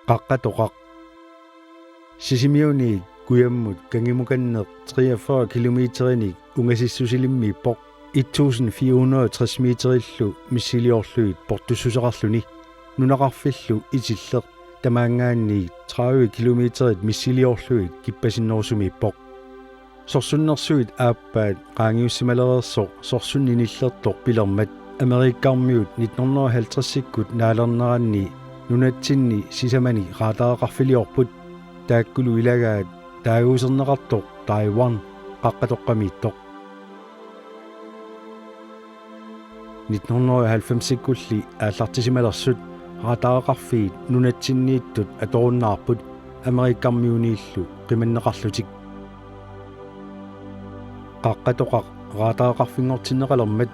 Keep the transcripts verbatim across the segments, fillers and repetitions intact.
Qaqqatoqaq. Sisimiuniit kujammut kangimukanneq treogfyrre kilometerinik ungasissusilimmiippoq, et tusind fire hundrede og tres meterillu missiliorlugit portussuseqarluni. Nunaqarfillu Itilleq tamaanngaanniit tredive kilometerit missiliorlugit kippasinnerusumiippoq. Sorsunnersuit aappaat qaangiussimalereersoq sorsunnik nillertoq pilermat Amerikkarmiut nitten hundrede og halvtredsikkut naalerneranni nunatsinni sisamani raataaqarfiliorput, taakkulu ilagaat taaguuserneqartoq Taiwan Qaqqatoqqamiittoq. Nitten hundrede og halvfemsikkulli aallartisimalersut raataaqarfiit nunatsinniittut atorunnaarput Amerikkarmiuniillu qimanneqarlutik. Qaqqatoqaq raataaqarfinngortinneqalermat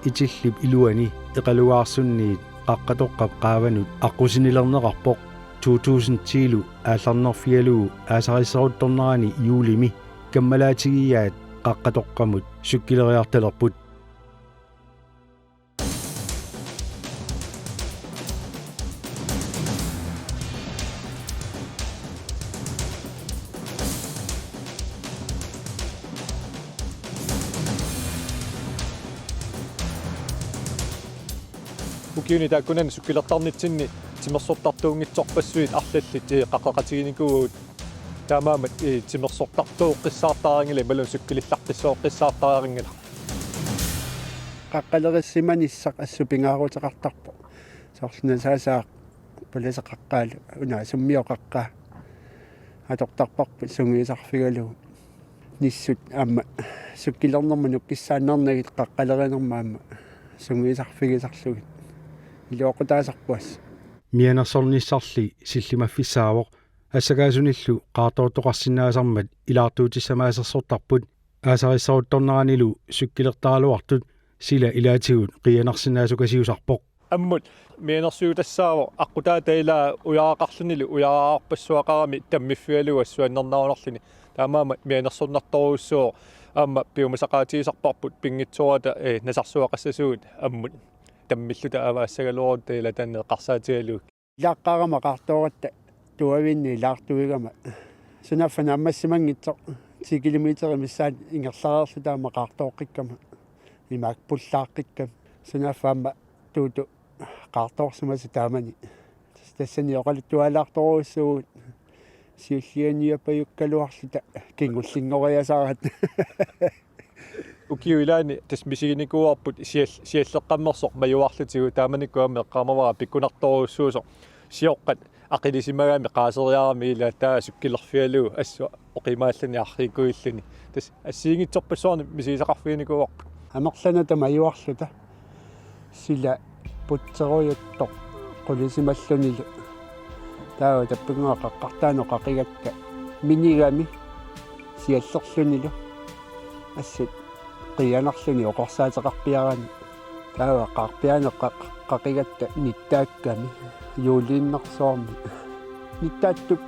Itillip iluani Eqalugaarsunniit Qaqqatoqqap qaavanut aqqusinilerneqarpoq to tusind ti-lu aallarnerfigalugu aasarisseruttornerani juulimi kammalaatigigaat Qaqqatoqqamut cykeleriartalerput. Ukiuni taakkunani cykelertarnitsinni timersortartuunngitsorpassuit arlallit, eh, qaqqaqatiginikuuagut. Taamaammat, eh, timersortartooqqissaartaraanngilaq imaluunniit cykelillartissooqqissaartaraanngilaq. Qaqqalerissimanissaq assut pingaaruteqartarpoq. Soorlu nasaasaaq palaseqaqqaalu, una summioqaqqaa atortarparput sungiusarfigalugu. Nissut aamma cykelernermut nukkissaannarnagit qaqqalerinermut aamma sungiusarfigisarlugit. Iluaqutaasarpoq assut. Mianersornissarli sillimaffissaavoq, assakaasunillu qaartoortoqarsinnaasarmat ilaartuutissamaasersortarput, aasarisseruttorneranilu cykelertaraluartut sila ilaatigut qiianarsinnaasukasiusarpoq. Ammut mianersuutassaavoq, aqqutaata ilaa ujaraqarlunilu ujaraarpassuaqarami tammiffigalugu assuannernarunarluni. Taamaammat mianersornartorujussuuvoq, aamma piumasaqaatigisarparput pinngitsoorata, eh, nasarsuaqassasugut ammut tammilluta avaassagaluarutta ilaa taanna eqqarsaatigalugu. Ilaaqqaarama qaartooratta tuaviinni ilaartuigama. Sunaaffa naammassimanngitsoq ti kilometerit missaat ingerlareerluta aamma qaartooqqikkama. Imaak pullaaqqikkamik. Sunaaffa aamma Tuutu qaartoorsimasoq taamani. Tassani oqaluttualaartorujussuuvugut siullianiapajukkaluarluta kingullinngoriasaaratta. Ukiup ilaani tassa misiginikuuarput sial-, sialleqqammersoq majuarlutigu, taamanikkut aamma eqqaamavara pikkunartorujussuusoq sioqqat aqilisimagami qaaseriarami ilaa taava cykelerfigalugu assut oqimaalluni arriikkuilluni. Tassa assigiinngitsorpassuarnik misigisaqarfiginikuuarput. Amerlanerata majuarluta sila putserujuttoq qulisimallunilu. Taava tappikkunga qaqqartaanut qaqigakka minigami siallerlunilu. Assut qiianarluni oqorsaateqarpiarani. Taava qaarpiaaneq qa-, qaqigatta nittaakkami juuliinnarsuarmi. Nittaattup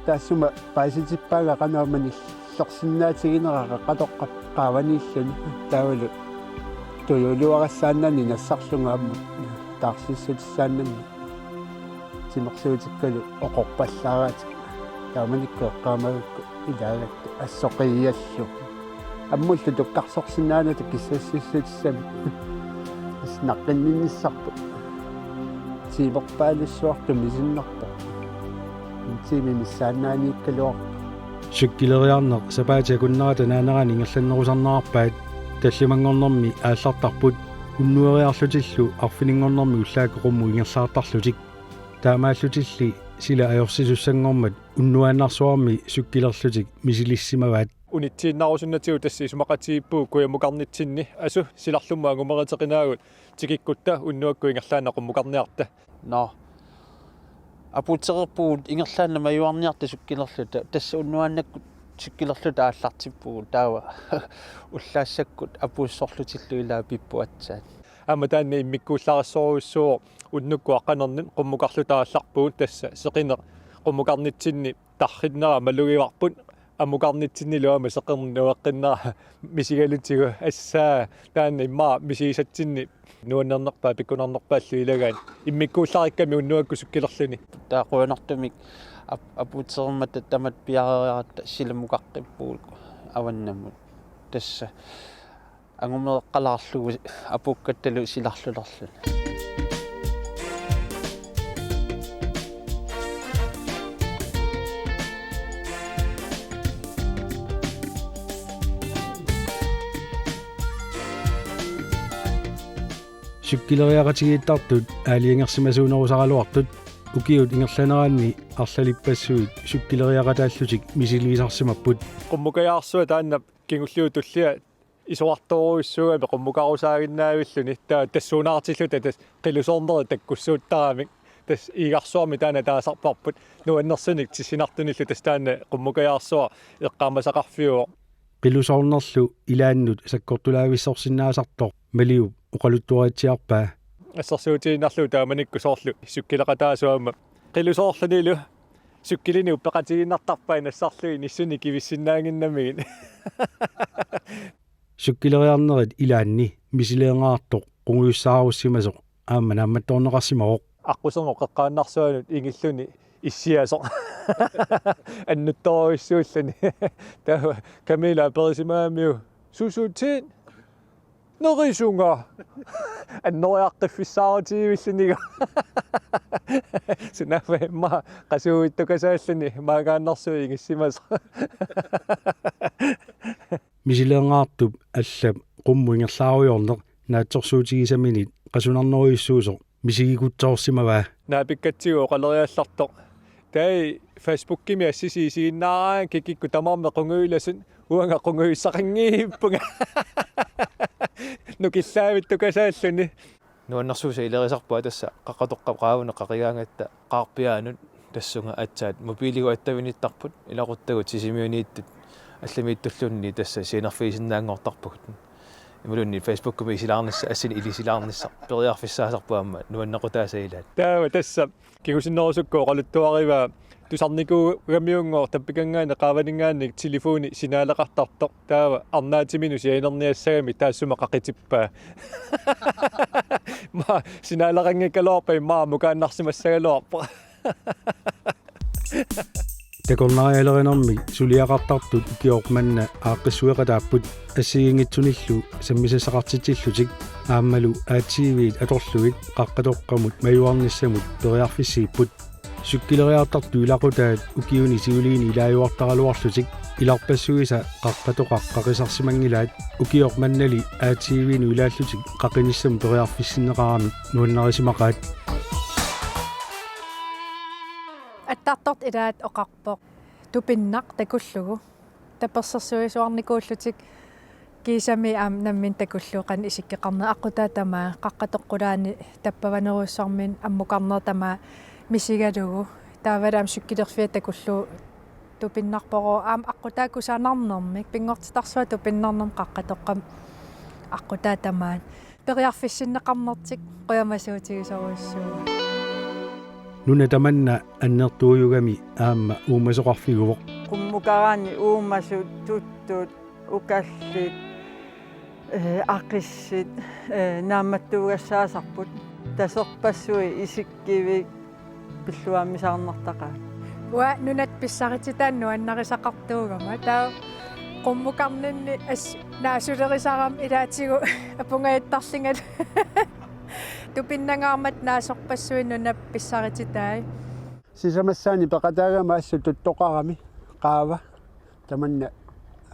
taassuma paasitippaanga qanoq manillersinnaatiginera Qaqqatoqqap qaavaniilluni. Taavalu tujuuluarassaannani nassarlunga ammut taarsissutissaannani timersuutikkalu oqorpallaaraatik. Taamanikkut eqqaamagakku ilaagatta assoqiiallu. Ammullu tukkarsorsinnaanata kissassissutissamik. Tassa naqqinninnissarput. Tiimerpaalussuartut misinnarpoq. Tiimi missaannaaniikkaluarpoq. Cykeleriarneq sapaatip akunnerata naanerani ingerlannerusarnerarpaat tallimanngornermi aallartarput, unnueriarlutillu arfininngornermi ullaakkut qummut ingerlaartarlutik. Taamaallutilli sila ajorsisussanngormat unnuaannarsuarmi cykelerlutik misilissimavaat. Unitsiinnarusunnatigut tassa isumaqatigiippugut kujammukarnitsinni, asu silarlummut angumeriteqinaagut tikikkutta unnuakkut ingerlaannaq qummukarniarta. Nå. Apuutsereerpugut ingerlaannaq majuarniarta cykelerluta, tassa unnuaannakkut cykelerluta aallartippugut, taava ullaassakkut apuussorlutillu ilaa pipput aatsaat. Aamma taanna immikkuullarissorujussuuvoq, unnukkut aqqanernit qummukarluta aallarpugut, tassa seqineq qummukarnitsinni tarrinnera malugivarput, Ammukarnitsinnilu aamma seqernueqqinnera misigalutigu, assaa, taanna immaqa misigisatsinni nuannernerpaat pikkunarnerpaallu ilagaat immikkuullarikkami unnuakkut sukkilerluni. Taava qujanartumik ap-, apuutereermata tamatta piareeratta silamukaqqippugut avannamut. Tassa angumeeqqalaarlugu apuukkattalu silarlulerluni. Cykeleriaqatigiittartut aalajangersimasunngorusaraluartut ukiut ingerlaneranni arlalippassuit cykeleriaqataallutik misiliisarsimapput. Qummukajaarsuaq taanna kingulliup tullia isorartorujussuugami qummukarusaaginnaavilluni, taava tassuunaartilluta tassa qilusoornerit takkussuuttaramik. Tassa Iigarsuarmi taanna taasarparput, nuannersunik tissinartunillu tassa taanna qummukajaarsuaq eqqaamasaqarfiuvoq. Qilusoornerlu ilaannut sakkortulaavissorsinnaasartoq Maliup oqaluttuaritsiarpaa. Assersuutigiinnarlugu taamanikkut soorlu cykelerataasut aamma qilusoorlunilu cykelinit uppeqatigiinnartarpai nassarlugit inissunik kivissinnaannginnamigit. Cykeleriarnerit ilaanni misileeqqaartoq qungujussaarussimavoq aamma naammattoorneqarsimavoq. Aqquserngooq qeqqaannarsuanut ingilluni issiasoq. Annuttorujussuulluni. Taava Camilla aperisimagamiuk: "Susutin?" "Nerisunga." Annoriaqqiffissaarutigivilluniga. Sunaaffa immaqa qasuuittukasaalluni maangaannarsuit ingissimasoq. Misileeqqaartup allap qummut ingerlaarujoorneq naatsorsuutigisaminit qasunarnerujussuusoq misigikutsoorsimavaa. Naapikkatsigu oqaleriallartoq: "Taava Facebookimi assisi isiginnaaraangat kikikkut tamarmik qungujulasut, uanga qungujussaqanngippunga." Nukillaavittukasaalluni. Nuannersuusoq ilerisarpaa tassa qaqqatoqqap qaavanut qaqigaangatta qaarpiaanut, tassunga aatsaat mobiiligut attavinittarput, ilaquttagut Sisimiuniittut allamiittulluunniit tassa sianerfigisinnaanngortarpugut. Imaluunniit Facebookimi isilaarnissaq, assini ilisilaarnissaq periarfissaasarpoq aamma nuannequtaasa ilaat. Taava tassa kingusinnerusukkut oqaluttuarivaa tusarnikuugamiunngooq tappikanngaanniit qaavaninngaanniit telefoni signaaleqartartoq. Taava arnaatiminut sianerniassagami taassuma qaqitippaa. Immaqa signaaleqanngikkaluarpat immaqa ammukaannarsimassagaluarpoq. Takornarialerinermi suliaqartartut ukioq manna aaqqissueqataapput assigiinngitsunillu sammisassaqartitsillutik aammalu A T V-t atorlugit Qaqqatoqqamut majuarnissamut periarfissiipput. Cykeleriartartut ilaqutaat ukiuni siuliini ilaajuartaraluarlutik ilarpassuisa Qaqqatoqaq qaqisarsimanngilaat, ukioq mannali A T V-nut ilaallutik qaqinissamut periarfissinneqaramik nuannarisimaqaat. Attartortaq ilaat oqarpoq: "Tupinnaq takullugu." Tapersersuisuarnikuullutik kiisami aamma nammineq takullugu qanoq isikkoqarneq, aqqutaa tamaat, Qaqqatoqqulaani tappavanerujussuarmik ammukarneq tamaat misigalugu. Taavalu aamma cykelerfia takullugu tupinnarpoq, aamma aqqutaa kusanarnermik, pinngortitarsuaq tupinnarnermik Qaqqatoqqami aqqutaa tamaat. Periarfissinneqarnertik qujamasuutigisorujussuuvoq. Nuna tamanna annertuujugami aamma uumasoqarfiguvoq. Qummukaraanni uumasut, tuttut, ukallit, ee, aqissit, ee, naammattuugassaasarput. Taserpassuit, isikkivik, pilluaammisaarnartaqaat. Uanga nunat pissarititai nuannarisaqartuugama. Taava qummukarninni as-, naasulerisarama ilaatigut apungajattarlungalu. Tupinnangaarmat naasorpassuit nunat pissarititai. Sisamassaani peqataagama assut tuttoqarami qaava. Tamanna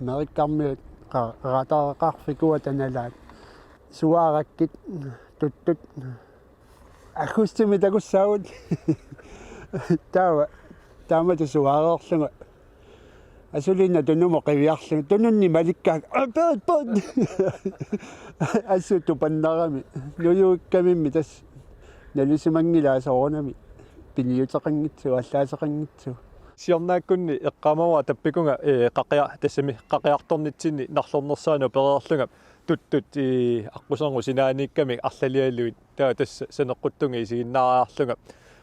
Amerikkarmiut qa-, qarataqarfikuata nalaat. Suaarakkit tuttut. Aggustimi takussaagut. Taava taamatut suaareerlunga. Asuliinnaq tunumut qiviarlunga. Tununni malikkaak. Aa, perit, perit. Assut tupannarami. Nujuikkamimmi tassa. Nalisimanngilaa soorunami. Piniuteqanngitsugut, allaaseqanngitsugut. Siornaakkunni eqqaamavara tappikunga, ee, qaqia-, tassami qaqiartornitsinni narlornersaanut pereerlunga. Tuttut, ee, aqquserngusinaaniikkamik arlalialuit. Taava tassa saneqquttunga isiginnaariarlunga.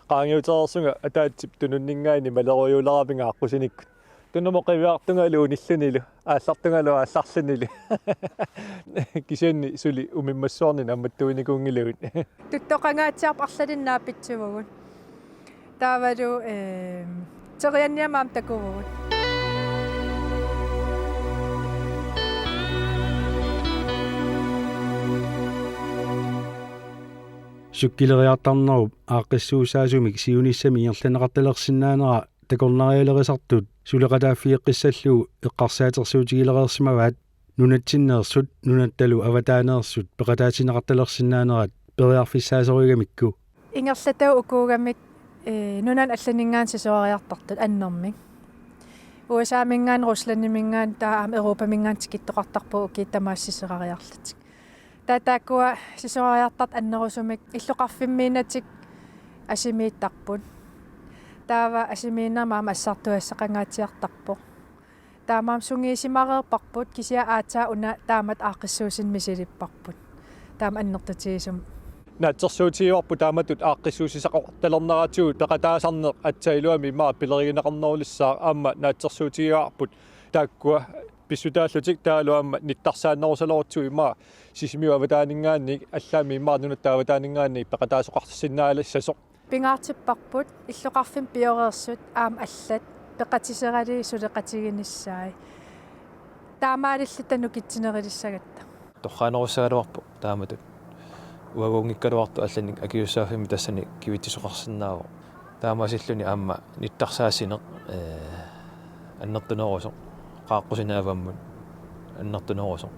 Qaangiutereersunga ataatsip tununninngaanniit malerujuuleramigit aqqusinikkut. Tunumut qiviartungalu unillunilu, aallartungalu aallarlunilu. Kisianni suli umimmassuarni naammattuinikuunngilluinnarput. Tuttoqangaatsiarpoq arlalinnik naapitsivugut. Taavalu, ehm, terianniamik aamma takuvugut. Cykeleriartarnerup aaqqissuussaasumik siunissami ingerlanneqartalersinnaanera takornarialerisartut suleqataaffigeqqissallugu eqqarsaatersuutigilereersimavaat nunatsinneersut nunattalu avataaneersut peqataatinneqartalersinnaanerat periarfissaasorigamikku. Ingerlataat ukuugamik, eh, nunani allaninngaanniit sisorariartartut annermik. U S A-minngaanniit, Ruslandiminngaanniit, taava aamma Europaminngaanniit tikittoqartarpugut ukiut tamaasa sisorariarlutik. Taava taakkua sisorariartartut annerusumik illoqarfimmiinnatik asimiittarput. Taava asimiinnermi aamma assartugassaqangaatsiartarpoq. Taamaammat sungiusimareerparput kisianni aatsaat una taamatut aaqqissuussineq misilipparput. Taama annertutigisumik. Naatsorsuutigivarput taamatut aaqqissuussisaqartalerneratigut peqataasarneq aatsaat iluamik immaqa pilerigineqarnerulissaaq aamma naatsorsuutigivarput taakkua pissutaallutik taavalu aamma nittarsaannerusalerutsigit immaqa Sisimiut avataaninngaanniit allaammi immaqa nunatta avataaninngaanniit peqataasoqarsinnaalissasoq. Pingaartipparput illoqarfimmut pioreersut aamma allat peqatiseralugit suleqatiginissaat. Taamaalilluta nukitsinerulissagatta. Torraanerussagaluarpoq taamatut. Uaguunngikkaluartoq allanik akisussaaffimmi tassani kivitsisoqarsinnaavoq. Taamaasilluni aamma nittarsaassineq, ee, annertunerusoq, qaaqqusineq avammut annertunerusoq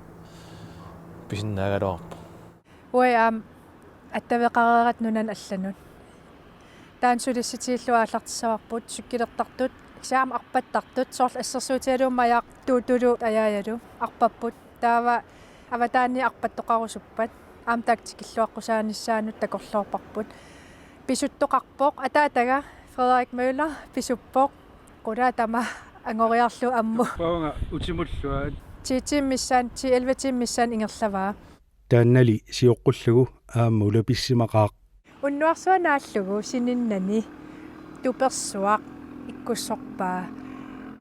pisinnaagaluarpoq. Uagut aamma attaveqareeratta nunanut allanut. Taanna sulissutigalugu aallartissavarput, cykelertartut, kisianni aamma arpattartut, soorlu assersuutigalugu Majaaq Tuutulu ajaajalu arpapput. Taava avataaniit arpattoqarusuppat, aamma taakku tikilluaqqusaanissaannut takorloorparput. Pisuttoqarpoq, ataataga Frederik Møller pisuppoq, qulaa tamaat angoriarlugu ammut. Paunga utimulluaat. Ti tiimit missaanni, ti elleve tiimit missaanni ingerlavaa. Taannali sioqqullugu aamma ulapissimaqaaq. Unnuarsuaq naallugu sininnani tupersuaq ikkussorpaa.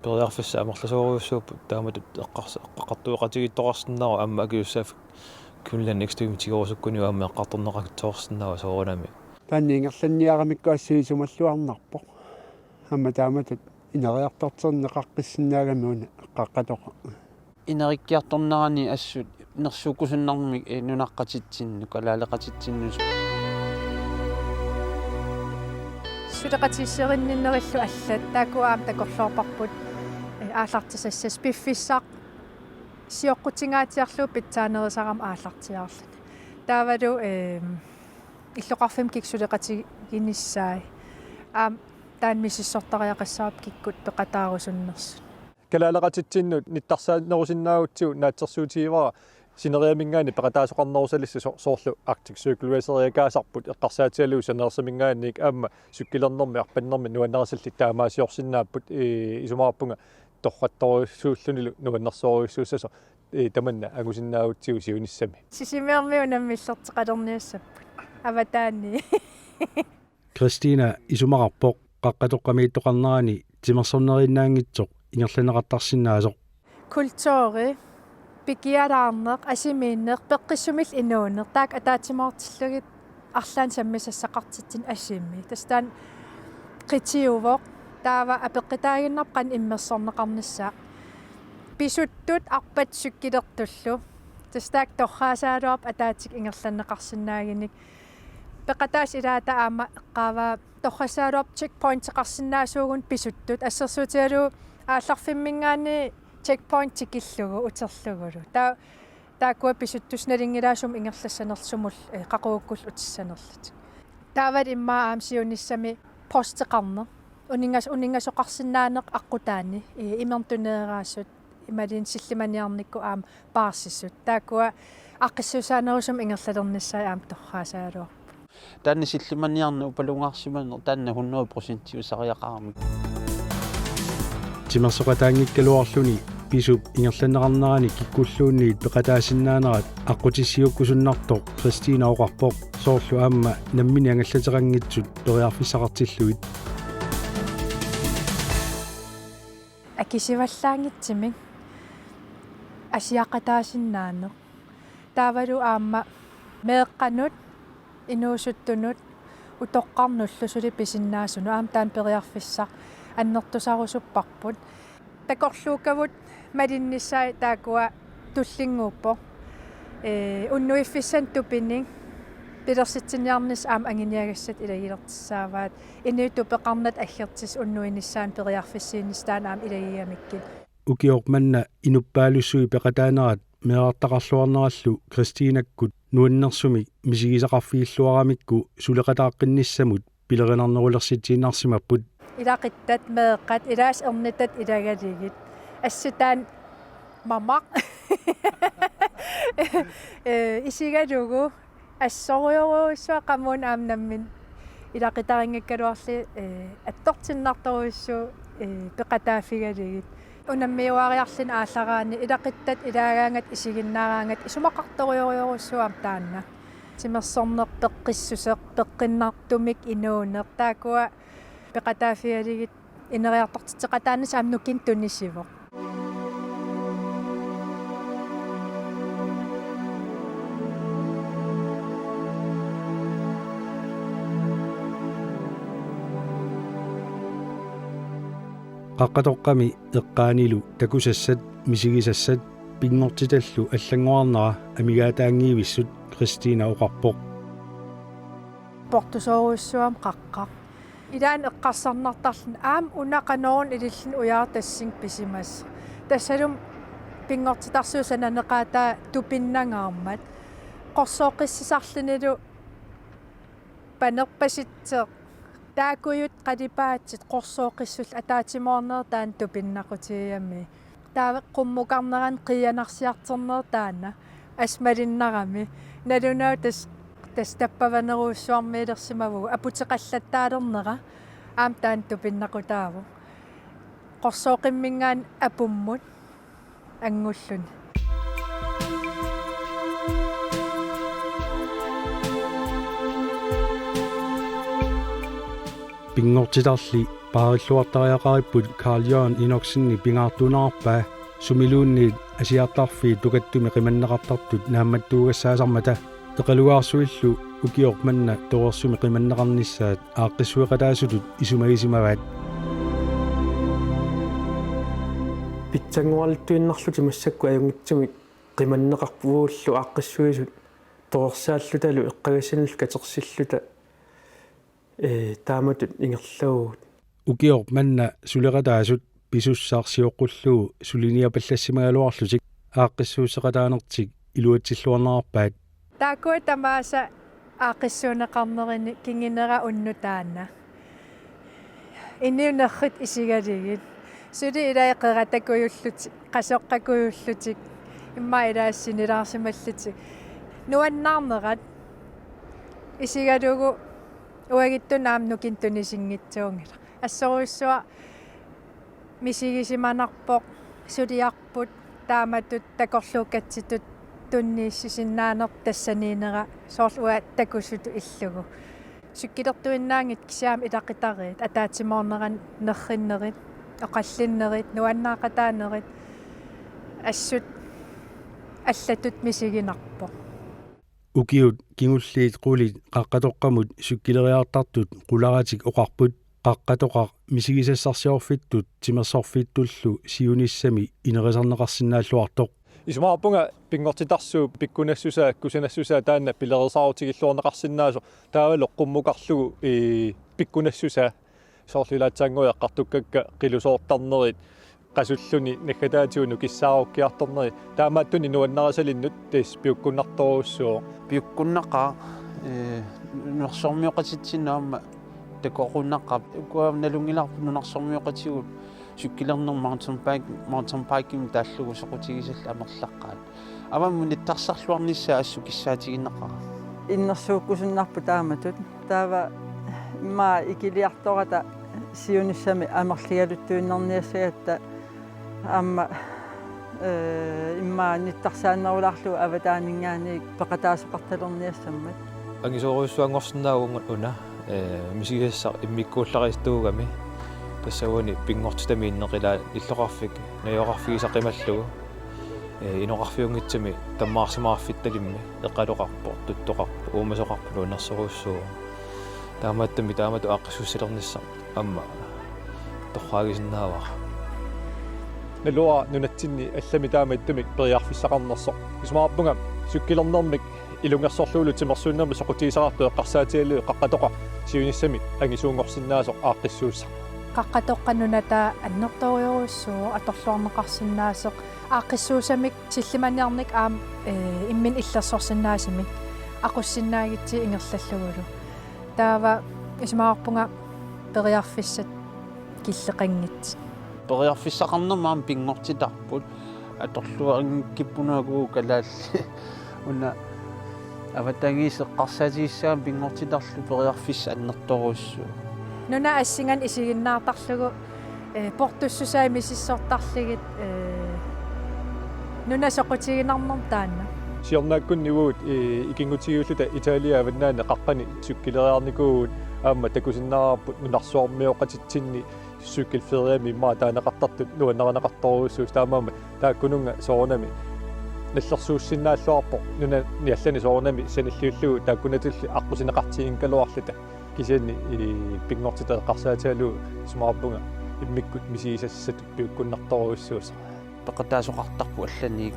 Periarfissat amerlasoorujussuupput taamatut eqqars-, eqqartueqatigiittoqarsinnaavoq aamma akisussaaffik Greenland Extreme tigorusukkuniuk aamma eqqartorneqassasoorsinnaavoq soorunami. Taanna ingerlanniaramikku assut isumalluarnarpoq. Aamma taamatut ineriartortinneqaqqissinnaagami una eqqaqqatoqaq. Ineriartornerani assut nersuukkusunnarmik, eh, nunaqqatitsinnut, kalaaleqatitsinnut. Suleqatigiissinnerillu allat, taakku aamma takorloorparput, eh, aallartisassasut piffissaq sioqqutingaatsiarlugu pitsaanerusarami aallartiaarluni. Taavalu, eh, illoqarfimmut kikkut suleqatiginissaat. Aamma taanna misissortariaqassavarput kikkut peqataarusunnersut. Kalaaleqatitsinnut nittarsaanerusinnaagutsigu naatsorsuutigivara sineriaminngaanniit peqataasoqarnerusalissasoq so-, soorlu Arctic Circle Racer-iakaasarput eqqarsaatigalugu saneersaminngaanniit aamma cykelernermi arpannermi nuannarisallit taamaasiorsinnaapput, ii, isumaqarpunga torrattorujussuullunilu nuannersorujussuussasoq, ii, tamanna angusinnaagutsigu siunissami. Sisimiormiut unammillerteqalerniassapput. Avataani. Kristina isumaqarpoq qaqqatoqqamiittoqarnerani timersorneriinnaanngitsoq ingerlanneqartarsinnaasoq. Kulturi, pikialaarneq, asimiinneq, peqqissumillu inuuneq, taakku ataatsimoortillugit arlaannik sammisassaqartitsineq asimi. Tassa taanna qitiuvoq, taava apeqqutaaginnarpoq qanoq immersorneqarnissaa. Pisuttut arpatut cykelertullu. Tassa taakku torraasagaluarput ataatsikkut ingerlanneqarsinnaaginik. Peqataasut ilaata aamma eqqaavaa torrassagaluarpoq checkpointeqarsinnaasuugut pisuttut, assersuutigalugu aallarfimminngaanniit checkpoint tikillugu uterlugulu. Taa-, taakkua pisuttussat nalunngilaat sumut ingerlassanerlutik sumullu, eh, qaqugukkullu utissanerlutik. Taavalu immaqa aamma siunissami posteqarneq. Uninngas-, uninngasoqarsinnaaneq aqqutaani, eh, imertuneeraasut. Imaluunniit sillimaniarnikkut aamma paarsisut. Taakkua aaqqissuussaanerusumik ingerlalernissaat aamma torraasagaluarput. Taanna sillimaniarneq upalungaarsimaneq taanna hundrede procentiusariaqaramik. Timersoqataanngikkaluarluni pisup ingerlanneqarnerani kikkulluunniit peqataasinnaanerat aqqutissiuukkusunnartoq Kristina oqarpoq soorlu aamma nammineq angallateqanngitsut periarfissaqartillugit. Kisivallaanngitsumik asiaqataasinnaaneq. Taavalu aamma meeqqanut, inuusuttunut, utoqqarnullu suli pisinnaasunut aamma taanna periarfissaq annertusarusupparput. Takorluukkavut malinnissaat taakkua tullinnguuppoq. Ee, unnuiffissanik tupinik pilersitsiniarnissaq aamma anguniagassat ilagilertussaavaat. Inuit tupeqarnata aggertissat unnuinissaannut periarfissiinissaq taanna aamma ilagigamikkit. Ukioq manna inuppaalussuit peqataanerat meerartaqarluarnerallu Kristinakkut nuannersumik misigisaqarfigilluaramikku suleqataaqqinnissamut pilerinarnerulersitsiinnarsimapput. Ilaquttat meeqqat ilaasa ernitat ilagalugit. Assut taanna mamaq. Ee, isigalugu assorujorujussuaq qamuuna aamma nammineq ilaqutariinngikkaluarlugit, ee, attortinnartorujussuuvoq, ee, peqataaffigalugit. Unammiuaariarluni aallaraanni ilaquttat ilaagaangatta isiginnaaraangatta isumaqartorujorujussuuvoq aamma taanna. Timersorneq peqqissuseq peqqinnartumik inuuneq taakkua peqataaffigalugit ineriartortitseqataanissaq aamma nukinnik tunisivoq. Qaqqatoqqami eqqaanilu takusassat, misigisassat, pinngortitallu allanngorarnera amigaataanngivissut Kristina oqarpoq. Portusoorujussuarmik qaqqaq. Ilaanni eqqarsarnartarluni aamma una qanoruna ililluni ujaartassing pisimasoq. Tassalumi pinngortitarsuup sananeqaataa tupinnangaarmat. Qorsooqqissisarlunilu panerpasitseq. Taakkujut qalipaatit qorsooqqissullu ataatsimoornerit taanna tupinnaqutigigamigit. Taava qummukarnerani qiianarsiartornerit taanna assut malinnarami. Nalunaaq tassa, tassa tappavanerujussuarmiilersimavugut aputeqallattaalernera aamma taanna tupinnaqutaavoq. Qorsooqqimminngaanniit apummut angulluni. Pinngortitarli paarilluartariaqaripput Carl Jørgen Enoksenip pingaartuunerarpaa sumiluunniit asiartarfiit tukattumi qimanneqartartut naammattuugassaasarmata. Eqalugaarsuillu ukioq manna torersumik qimanneqarnissaat aaqqissueqataasutut isumagisimavaat. Pitsanngoraluttuinnarlutik massakkut ajunngitsumik qimanneqarpugullu aaqqissuisut torersaallutalu eqqagassanillu katersilluta, ee, taamatut ingerlavugut. Ukioq manna suleqataasut pisussaq sioqqullugu suliniapallassimagaluarlutik aaqqissuusseqataanertik iluatsilluarnerarpaat. Taakkua tamaasa aaqqissuunneqarnerini kingunera unnuk taanna. Inuunermut isigalugit. Suli ilai qeratakujullutik, qasoqqakujullutik, immaqa ilai sinilaarsimallutik. Nuannaarnerat isigalugu uagutsinnut aamma nukinnik tunisinngitsuunngilaq. Assorujussuaq misigisimanarpoq suliarput taamatut takorluukkatsitut tunniussisinnaanerput tassaniinnera soorlu uanga takusutut illugu. Cykelertuinnaanngitsut kisianni ilaqutariit ataatsimoornerani nerrinnerit, oqallinnerit, nuannaaqataanerit assut allatut misiginarpoq. Ukiut kingulliit qulit Qaqqatoqqamut cykeleriartartut qularatik oqarput, Qaqqatoqaq misigisassarsiorfittut timersorfittullu siunissami inerisarneqarsinnaalluartoq. Isumaqarpunga pinngortitarsuup pikkunassusaa, kusanassusaa taanna pilerisaarutigilluarneqarsinnaasoq, taavalu qummukarlugu, ee, pikkunassusaa, soorlu ilaatsaannguaq eqqartukkakka qilusoortarnerit, qasulluni naggataatigut nukissaarukkiartornerit, taamaattunik nuannarisalinnut tassa piukkunnartorujussuuvoq. Piukkunnaqaaq, ee, nunarsuarmioqatitsinnut aamma takorunnaqaaq. Ukua nalunngilarput nunarsuarmioqatigut cykelerneq mountainbike, mountainbikemik taallugu soqutigisallit amerlaqqaat. Avammut nittarsarluarnissaa assut kissaatigineqarpoq. Innersuukkusunnarpoq taamatut. Taava immaqa ikiliartorata siunissami amerligaluttuinnarniassagatta aamma, ee, immaqa nittarsaannerulaarlugu avataaninngaanniit peqataasoqartalerniassammat. Angisoorujussuanngorsinnaavoq una, ee, misigisassaq immikkuullarissuugami. Tassa uani pinngortitami inneqilaa illoqarfik najugaqarfigisaqimallugu. Ee, inoqarfiunngitsumi tammaarsimaarfittalimmi eqaloqarpoq, tuttoqarpoq, uumasoqarpoq, nuannersorujussuuvoq. Taamaattumik taamatut aaqqissuussalernissaq aamma torraagisinnaavara. Naluara nunatsinni allami taamaattumik periarfissaqarnersoq. Isumaqarpunga cykelernermik ilungersorlugulu timersuinermik soqutigisaqartoq eqqarsaatigalugu Qaqqatoqaq siunissami angisuunngorsinnaasoq aaqqissuussaq. Qaqqatoqqap nunataa annertoorujussuuvoq atorluarneqarsinnaasoq aaqqissuussamik, sillimaniarnik aamma, ee, imminut illersorsinnaasumik aqussinnaagitsi ingerlallugulu. Taava isumaqarpunga periarfissat killeqanngitsut. Periarfissaqarnermut aamma pinngortitarput. Atorluarngikkippunga uku kalaallit. Una avatangiisit eqqarsaatigissagamik pinngortitarlu periarfissaq annertoorujussuuvoq. Nunap assinganik isiginnaartarlugu, ee, portussusaat misissortarlugit, ee, nuna soqutiginarnermut taanna. Siornaakkunni uagut, ee, ikinngutigiulluta Italiap avannaani qaqqani cykeleriarnikuuvugut, aamma takusinnaavarput nunarsuarmioqatitsinni cykelferiami immaqa taaneqartartut nuannarineqartorujussuusut, taamaammat taakkununnga soorunami nallersuussinnaalluarpoq nunani allani soorunami sanilliullugu taakkunatulli aqqusineqartiginngikkaluarluta, kisianni, ee, pinngortitaq eqqarsaatigalugu isumaqarpunga immikkut misigisassatut piukkunnartorujussuusoq. Peqataasoqartarput allaniit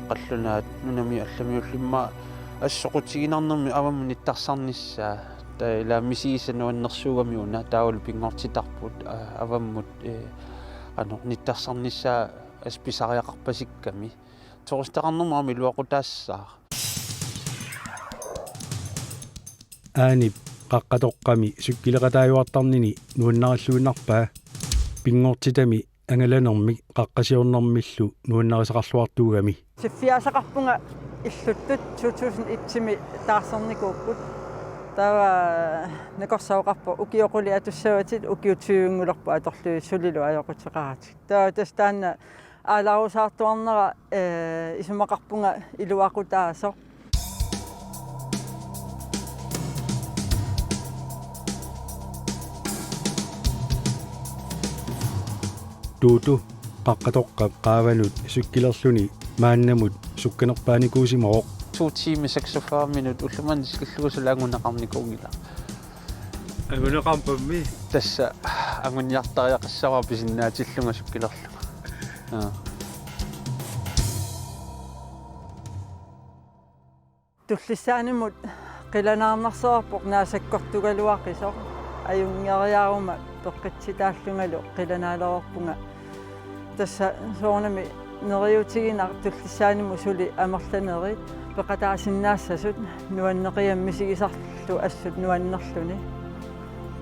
qallunaat nunamiut allamiullu, immaqa assut soqutiginarnermi avammut nittarsarnissaa. Taava ila misigisaq nuannersuugami una, taavalu pinngortitarput, aa, avammut, ee, qanoq nittarsarnissaa assut pisariaqarpasikkami. Turisteqarnermut aamma iluaqutaassaaq. Aanip Qaqqatoqqami cykelertaajuartarnini nuannarilluinnarpaa. Pinngortitami angalanermik qaqqasiornermillu nuannarisaqarluartuugami. Siffiaasaqarpunga illuttut to tusind et-imi taarsernikkuupput. Taava nakorsaasoqarpoq ukiut qulit atussavatit, ukiut tyvenngulerput atorlugit sulilu ajoquteqaratik. Taava tassa taanna aalarusaartuarnera, ee, isumaqarpunga iluaqutaasoq. Tuutu Qaqqatoqqap qaavanut cykelerluni maannamut sukkanerpaanikuusimavoq. To timer seksogfyrre minut ulloq manna cykellugu suli anguneqarnikuunngilaq. Anguneqarpammi? Tassa anguniartariaqassavara pisinnaatillunga cykelerlunga. Aa. Tullissaanimut qilanaarnarsuarpoq naasakkortugaluaqisoq, ajunngeriaruma peqqissitaallungalu qilanaalerpunga. Tassa soorunami neriuutiginaq Tullissaanimut suli amerlanerit peqataasinnaassasut, nuanneqigamik misigisarlu assut nuannerluni.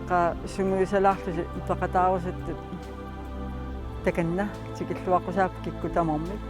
Qaa sungiusalaarlusi peqataarusuttut takanna tikilluaqqusaapput kikkut tamarmik.